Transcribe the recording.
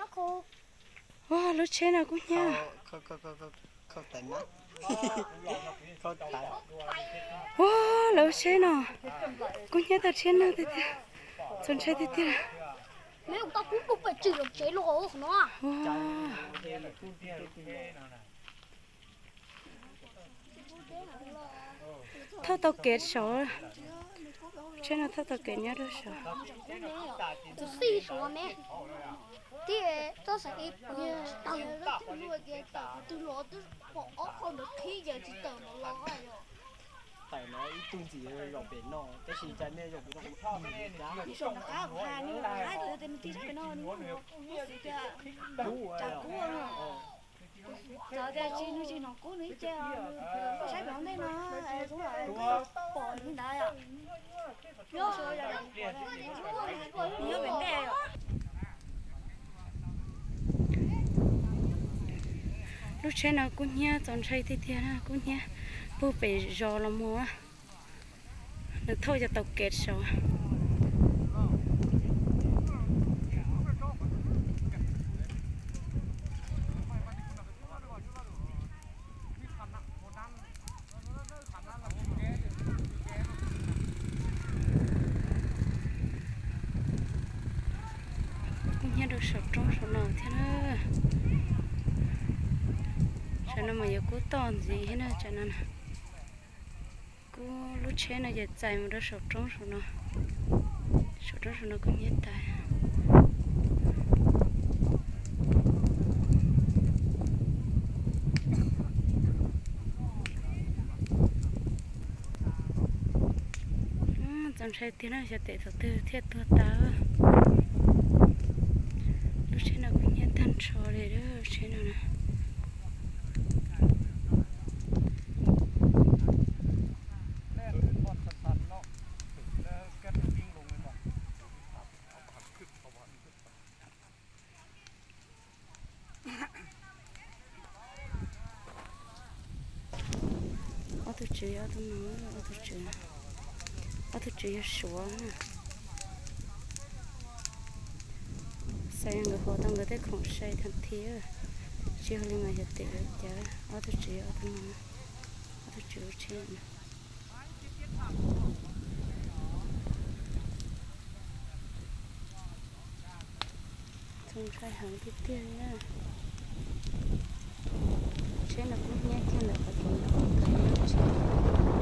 Ua, lub tsheb no kub hnyiab. Ua, lub tsheb no kub hnyiab tag tsheb no tiag tiag. Txaus ntshai tiag tiag. Thauj tau kev saud. Tsheb no thauj tau kev nyob rau saud. Tawm no ib tug ntxim zaum pem no, tab sis cas nej zaum pem no kuv ib yam. Ib zaum qab kuv hais nws, hais tias nws tig saib pem no nws muab kuv xwb tias tsam kub no. Txawm tias tsis, nws tsis hnov kub nws ib ce os, nws saib pem hauv ntej no, pom li ntawd yom. Nyob pem ntej yom. Lub tsheb no kub hnyiab txaus ntshai tiag tiag na, kub hnyiab puag pem zos los mus. Nws thauj cov tau kev saud. Kub hnyiab rau saum roob saum no thiab na. Saum no mas yuav kub toj ntxiv thiab na, tsam no na. Kub lub tsheb no ces txais mus rau saum roob saum no. Saum roob saum no kub hnyiab tas. Txaus ntshai tiag na, xyov tes thaum twg thiaj tuag tas. Lub tsheb no kub hnyiab tag nrho li, lub tsheb no na. Ob tug tswv, ob tug no, ob tug tswv, ob tug tswv yog Suav na. Xav nkawd hov tau nkawd tej khoom sai tag thiab. Tsis yog li mas xyov tes yuav cas. Ob tug tswv, ob tug no, ob tug tswv lub tsheb no. Txaus ntshai heev tiag tiag li na. Tsheb no kub hnyiab kiag ntawm qhov kev ntawm qhov kev no tsheb.